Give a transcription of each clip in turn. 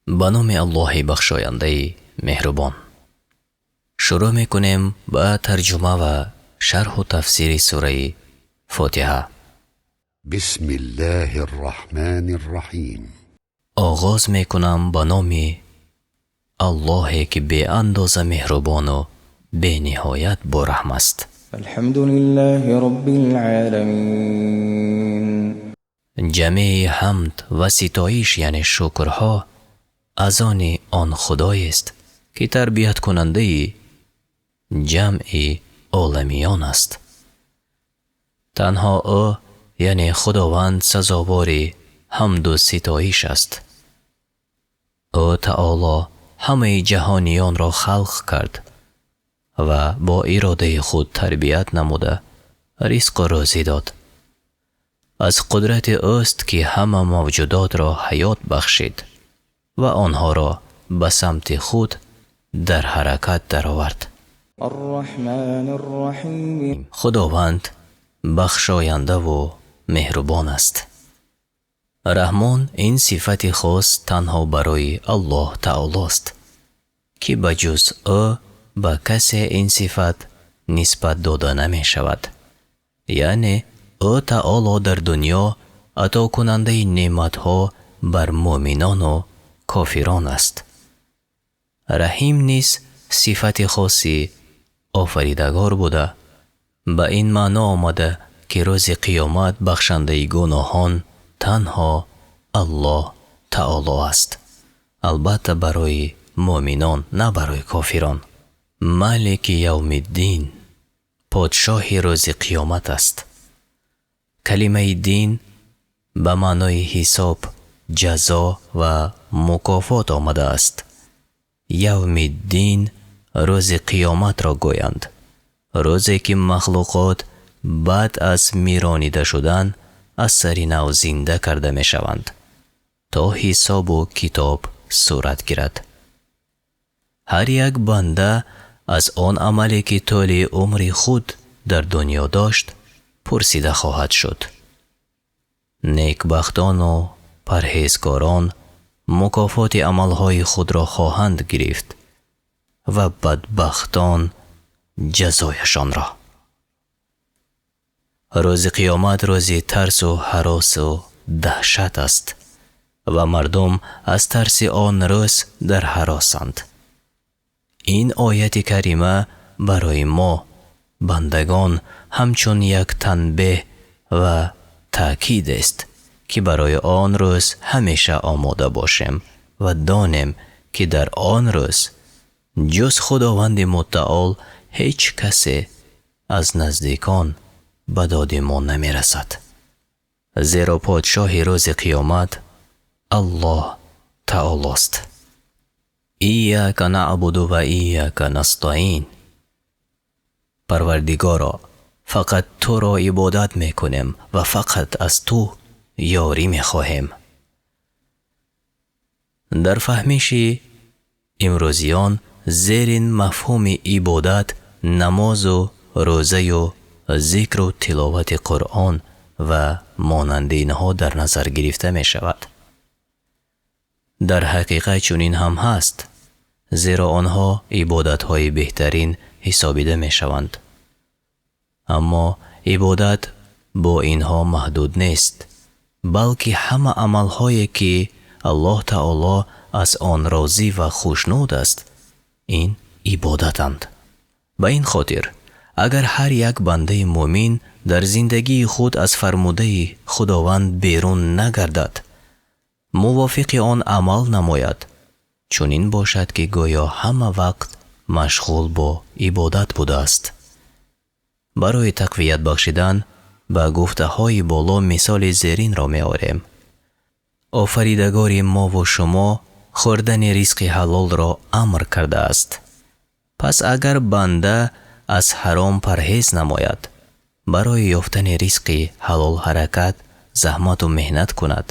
Ба номи Аллоҳи бахшояндаи меҳрубон. Шурӯъ мекунем ба тарҷума ва шарҳу тафсири сураи Фотиҳа. بسم الله الرحمن الرحيم. Оғоз мекунам ба номи Аллоҳе, ки беандоза меҳрубону бениҳоят бораҳм аст. الحمد لله رب العالمين. Ҷамеи ҳамд ва ситоиш, яъне шукрҳо, аз они он Худоест, ки тарбияткунандаи ҷамъи оламиён аст. Танҳо ӯ, яъне Худованд, сазовори ҳамду ситоиш аст. Ӯ таоло ҳамаи ҷаҳониёнро халқ кард ва бо иродаи худ тарбият намуда, ризқу рӯзӣ дод. Аз қудрати ӯст, ки ҳама мавҷудотро ҳаёт бахшид ва онҳоро ба самти худ дар ҳаракат даровард. الرحمن الرحيم. Худованд бахшояндаву меҳрубон аст. Раҳмон ин сифати хос танҳо барои Аллоҳ таолост, ки ба ҷуз ӯ ба касе ин сифат нисбат дода намешавад. Яъне ӯ таоло дар дунё атокунандаи неъматҳо бар мӯъминону кофирон аст. Раҳим низ сифати хоси офаридагор буда, ба ин маъно омада, ки рӯзи қиёмат бахшандаи гуноҳон танҳо Аллоҳ таоло аст. Албатта, барои мӯъминон, на барои кофирон. Малики явмиддин, подшоҳи рӯзи қиёмат аст. Калимаи дин ба маънои ҳисоб, ҷазо ва мукофот омадааст. Явмиддин рӯзи қиёматро гӯянд, рӯзе ки махлуқот баъд аз миронида шудан аз сари нав зинда карда мешаванд, то ҳисобу китоб сурат гирад. Ҳар як банда аз он амале, ки тӯли умри худ дар дунё дошт, пурсида хоҳад шуд. Некбахтону парҳезгорон мукофоти амалҳои худро хоҳанд гирифт ва бадбахтон ҷазояшонро. Рӯзи қиёмат рӯзи тарсу ҳаросу даҳшат аст ва мардум аз тарси он рӯз дар ҳаросанд. Ин ояти карима барои мо бандагон ҳамчун як танбеҳ ва таъкид аст, ки барои он рӯз ҳамеша омода бошем ва донем, ки дар он рӯз ҷуз Худованди муттаол ҳеҷ касе аз наздикон ба доди мо намерасад, зеро подшоҳи рӯзи қиёмат Аллоҳ таолост. Ияка наъбуду ва ияка настаин. Парвардигоро, фақат туро ибодат мекунем ва фақат аз ту ёрӣ мехоҳем. Дар фаҳмиши имрӯзиён зерин мафҳуми ибодат намозу рӯзаю зикру тиловати Қуръон ва монанди инҳо дар назар гирифта мешавад. Дар ҳақиқат чунин ҳам ҳаст, зеро онҳо ибодатҳои беҳтарин ҳисобида мешаванд. Аммо ибодат бо инҳо маҳдуд нест, балки ҳама амалҳое, ки Аллоҳ таоло аз он розӣ ва хушнуд аст, ин ибодатанд. Ба ин хотир, агар ҳар як бандаи мӯмин дар зиндагии худ аз фармудаи Худованд берун нагардад, мувофиқи он амал намояд, чунин бошад, ки гӯё ҳама вақт машғул бо ибодат будааст. Барои тақвият бахшидан ба гуфтаҳои боло мисоли зеринро меорем. Офаридагори мову шумо хӯрдани ризқи ҳалолро амр кардааст. Пас агар банда аз ҳаром парҳез намояд, барои ёфтани ризқи ҳалол ҳаракат, заҳмату меҳнат кунад,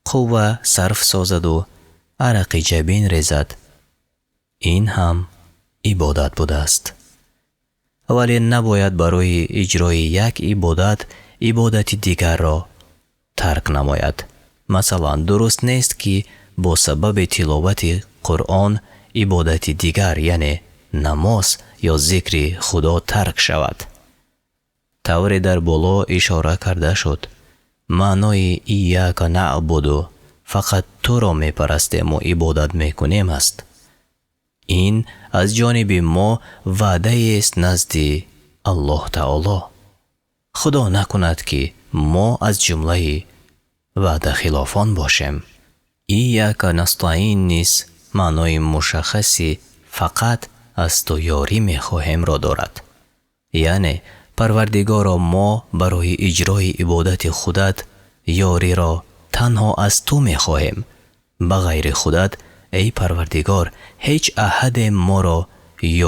қувва сарф созаду арақи ҷабин резад, ин ҳам ибодат будааст. Вале набояд барои иҷрои як ибодат ибодати дигарро тарк намояд. Масалан, дуруст нест, ки бо сабаби тиловати Қуръон ибодати дигар, яъне намоз ё зикри Худо тарк шавад. Тавре дар боло ишора карда шуд, маънои «Ияка наъбуду» фақат туро мепарастем ва ибодат мекунем аст. Ин аз ҷониби мо ваъдаест назди Аллоҳ Таоло. Худо накунад, ки мо аз ҷумлаи ваъдахилофон бошем. «Ияка настаин» низ маънои мушаххаси фақат аз ту ёрӣ мехоҳемро дорад. Яъне Парвардигоро, мо барои иҷрои ибодати худат ёриро танҳо аз ту мехоҳем. Ба ғайри худат, эй Парвардигор, ҳеҷ аҳаде моро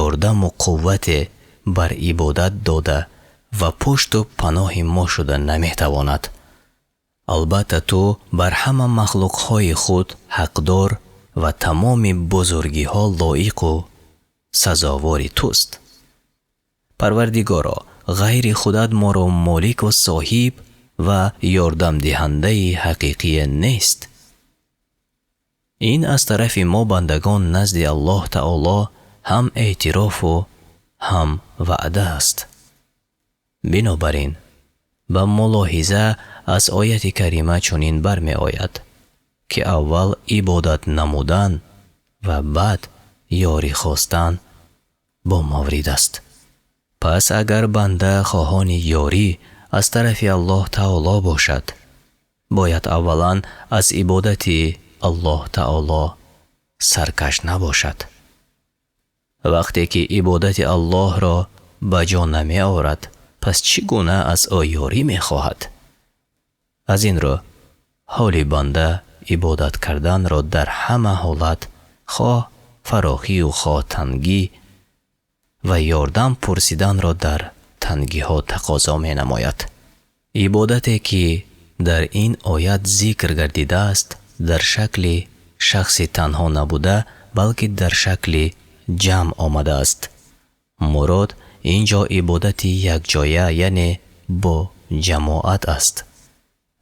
ёрдаму қуввате бар ибодат дода ва пушту паноҳи мо шуда наметавонад. Албатта, ту бар ҳама махлуқҳои худ ҳақдор ва тамоми бузургиҳо лоиқу сазовори туст. Парвардигоро, ғайри худат моро молику соҳиб ва ёрдамдиҳандаи ҳақиқие нест. Ин аз тарафи мо бандагон назди Аллоҳ Таоло ҳам эътирофу ҳам ваъда аст. Бинобар ин, ба мулоҳиза аз ояти карима чунин бармеояд, ки аввал ибодат намудан ва баъд ёрӣ хостан бо маврид аст. Пас агар банда хоҳони ёрӣ аз тарафи Аллоҳ Таоло бошад, бояд аввалан аз ибодати Аллоҳ Таоло саркаш набошад. Вақте ки ибодати Аллоҳро ба ҷо намеорад, пас чӣ гуна аз ӯ ёрӣ мехоҳад? Аз ин рӯ, ҳоли банда ибодат карданро дар ҳама ҳолат, хоҳ фарохию хоҳ тангӣ, ва ёрдам пурсиданро дар тангиҳо тақозо менамояд. Ибодате, ки дар ин оят зикр гардидааст, дар шакли шахси танҳо набуда, балки дар шакли ҷамъ омадааст. Мурод ин ҷо ибодати якҷоя, яъне бо ҷамоат аст.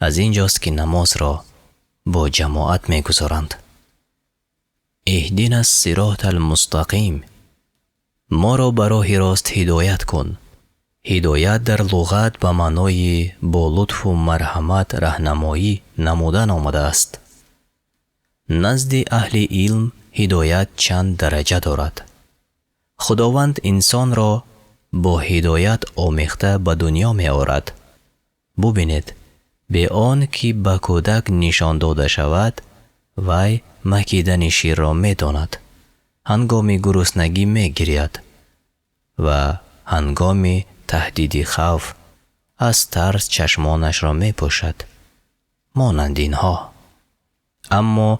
Аз ин ҷост, ки намозро бо ҷамоат мегузоранд. Иҳдина ссирота алмустақим, моро ба роҳи рост ҳидоят кун. Ҳидоят дар луғат ба маънои бо лутфу марҳамат раҳнамоӣ намудан омадааст. Назди аҳли илм ҳидоят чанд дараҷа дорад. Худованд инсонро бо ҳидоят омехта ба дунё меорад. Бубинед, бе он ки ба кӯдак нишон дода шавад, вай макидани ширро медонад, ҳангоми гуруснагӣ мегиряд ва ҳангоми таҳдиди хавф аз тарс чашмонашро мепӯшад. Монанд инҳо. Аммо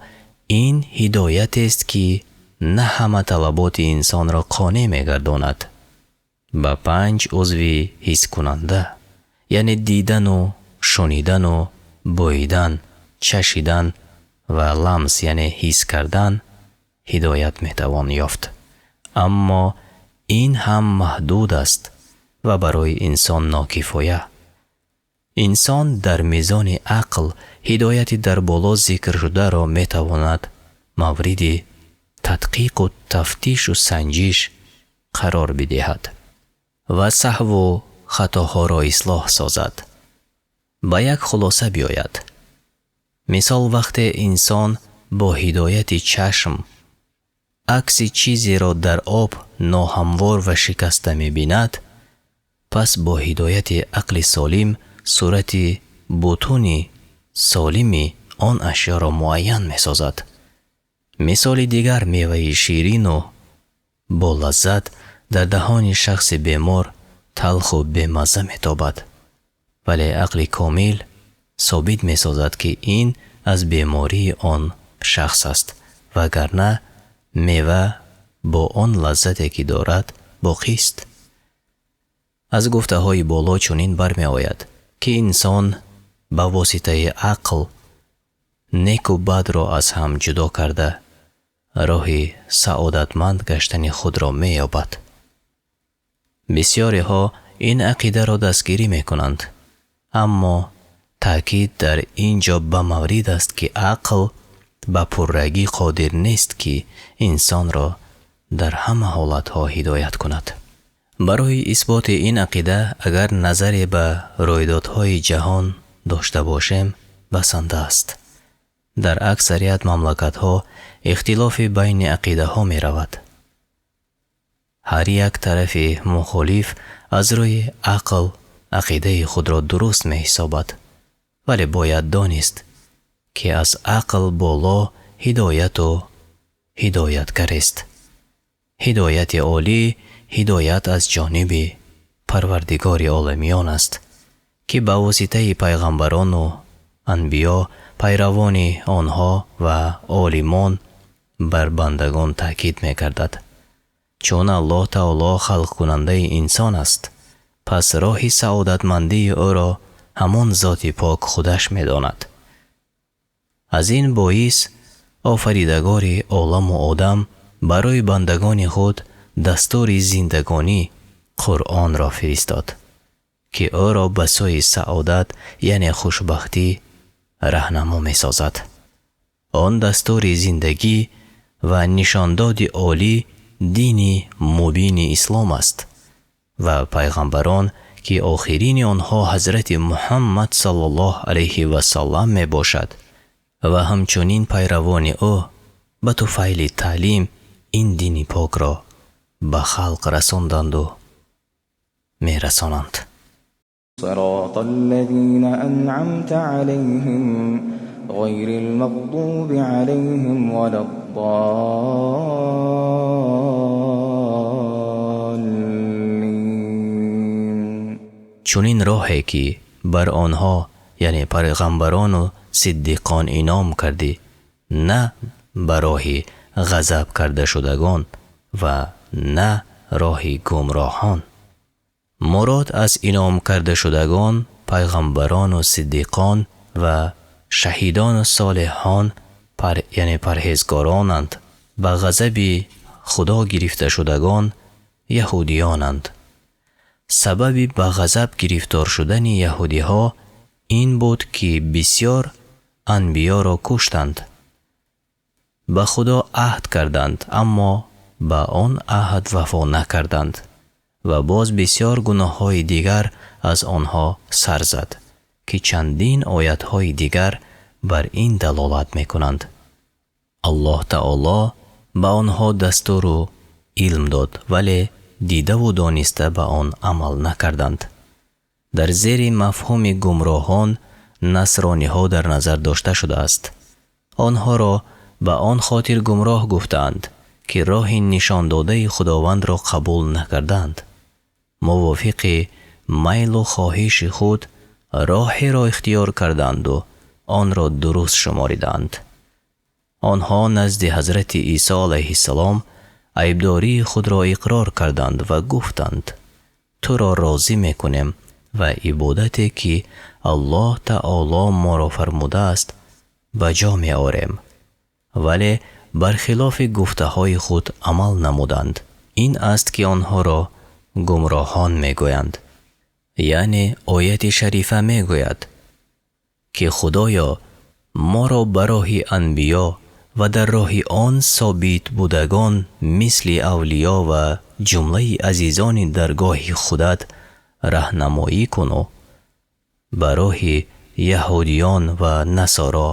ин ҳидоятест, ки на ҳама талаботи инсонро қонеъ мегардонад. Ба 5 узви ҳисскунанда, яъне дидану шунидану бӯидан, чашидан ва ламс, яъне ҳис кардан, ҳидоят метавон ёфт. Аммо ин ҳам маҳдуд аст ва барои инсон нокифоя. Инсон дар мизони ақл ҳидояти дар боло зикршударо метавонад мавриди тадқиқу тафтишу санҷиш қарор бидиҳад ва саҳву хатоҳоро ислоҳ созад. Ба як хулоса биёяд. Мисол, вақте инсон бо ҳидояти чашм акси чизеро дар об ноҳамвор ва шикаста мебинад, пас бо ҳидояти ақли солим сурати бутуни солими он ашёро муайян месозад. Мисоли дигар, меваи ширину бо лаззат дар даҳони шахси бемор талху бемазза метобад, вале ақли комил собит месозад, ки ин аз бемории он шахс аст, вагарна мева бо он лаззате, ки дорад, боқист. Аз гуфтаҳои боло чунин бармеояд, ки инсон ба воситаи ақл неку бадро аз ҳам ҷудо карда, роҳи саодатманд гаштани худро меёбад. Бисёриҳо ин ақидаро дастгирӣ мекунанд, аммо Таъкид дар ин ҷо ба маврид аст, ки ақл ба пуррагӣ қодир нест, ки инсонро дар ҳама ҳолатҳо ҳидоят кунад. Барои исботи ин ақида агар назаре ба рӯйдодҳои ҷаҳон дошта бошем, басанда аст. Дар аксарият мамлакатҳо ихтилофи байни ақидаҳо меравад. Ҳар як тарафи мухолиф аз рӯи ақл ақидаи худро дуруст меҳисобад, вале бояд донист, ки аз ақл боло ҳидояту ҳидоятгарест. Ҳидояти олӣ ҳидоят аз ҷониби Парвардигори оламиён аст, ки ба воситаи пайғамбарону анбиё, пайравони онҳо ва олимон бар бандагон таъкид мекардад. Чун Аллоҳ Таоло халқкунандаи инсон аст, пас роҳи саодатмандии ӯро ҳамон зоти пок худаш медонад. Аз ин боис офаридагори оламу одам барои бандагони худ дастури зиндагонӣ Қуръонро фиристод, ки ӯро ба сӯи саодат, яъне хушбахтӣ раҳнамо месозад. Он дастури зиндагӣ ва нишондоди олӣ дини мубини ислом аст ва пайғамбарон, ки охирини онҳо ҳазрати Муҳаммад саллаллоҳу алайҳи ва саллам мебошад, ва ҳамчунин пайравони ӯ ба туфайли таълим ин дини покро ба халқ расонданду мерасонанд. صراط الذين أنعمت عليهم غير المغضوب عليهم ولا الضالين. Чунин роҳе ки бар онҳо, яъне пайғамбарону сиддиқон инъом кардӣ, на ба роҳи ғазаб кардашудагон ва на роҳи гумроҳон. Мурод аз инъом кардашудагон пайғамбарону сиддиқон ва шаҳидону солиҳон, яъне парҳезгоронанд. Ба ғазаби Худо гирифташудагон яҳудиёнанд. Сабаби ба ғазаб гирифтор шудани яҳудиҳо ин буд, ки бисёр анбиёро куштанд. Ба Худо аҳд карданд, аммо ба он аҳд вафо накарданд ва боз бисёр гуноҳҳои дигар аз онҳо сар зад, ки чандин оятҳои дигар бар ин далолат мекунанд. Аллоҳ Таоло ба онҳо дастуру илм дод, вале дидаву дониста ба он амал накарданд. Дар зери мафҳуми гумроҳон насрониҳо дар назар дошта шудааст. Онҳоро ба он хотир гумроҳ гуфтаанд, ки роҳи нишондодаи Худовандро қабул накарданд. Мувофиқи майлу хоҳиши худ роҳеро ихтиёр карданду онро дуруст шумориданд. Онҳо назди ҳазрати Исо алайҳиссалом айбдории худро иқрор карданд ва гуфтанд: туро розӣ мекунем ва ибодате ки Аллоҳ Таоло моро фармудааст ба ҷо меорем. Вале бархилофи гуфтаҳои худ амал намуданд. Ин аст ки онҳоро гумроҳон мегӯянд. Яъне ояти шарифа мегӯяд, ки Худоё моро ба роҳи анбиё ва дар роҳи он собит будагон мисли авлиё ва ҷумлаи азизони даргоҳи худат раҳнамоӣ куну ба роҳи яҳудиён ва насоро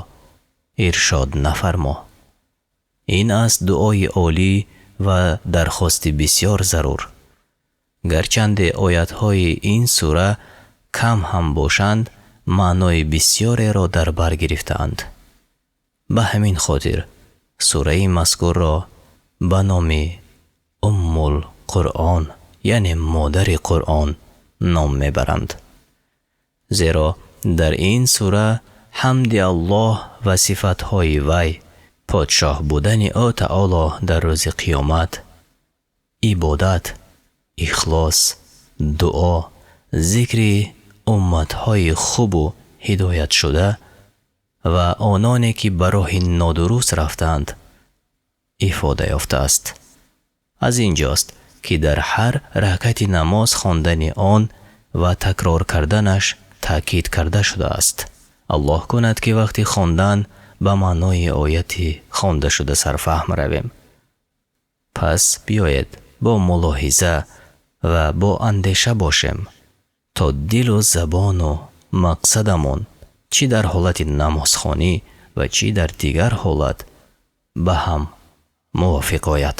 иршод нафармо. Ин аст дуои олӣ ва дархости бисёр зарур. Гарчанде оятҳои ин сура кам ҳам бошанд, маънои бисёреро дар бар гирифтаанд. Ба ҳамин хотир сураи мазкурро ба номи Уммул Қуръон, яъне модари Қуръон ном мебаранд. Зеро дар ин сура ҳамди Аллоҳ ва сифатҳои вай, подшоҳ будани ӯ Таоло дар рӯзи қиёмат, ибодат, ихлос, дуо, зикри умматҳои хубу ҳидоятшуда ва ононе ки ба роҳи нодуруст рафтаанд ифода ёфтааст. Аз ин ҷост ки дар ҳар ракати намоз хондани он ва такрор карданаш таъкид карда шудааст. Аллоҳ кунад, ки вақти хондан ба маънои ояти хондашуда сарфаҳм равем. Пас биёед бо мулоҳиза ва бо андеша бошем, то дилу забону мақсадамон чӣ дар ҳолати намозхонӣ ва чӣ дар дигар ҳолат ба ҳам мувофиқ ояд.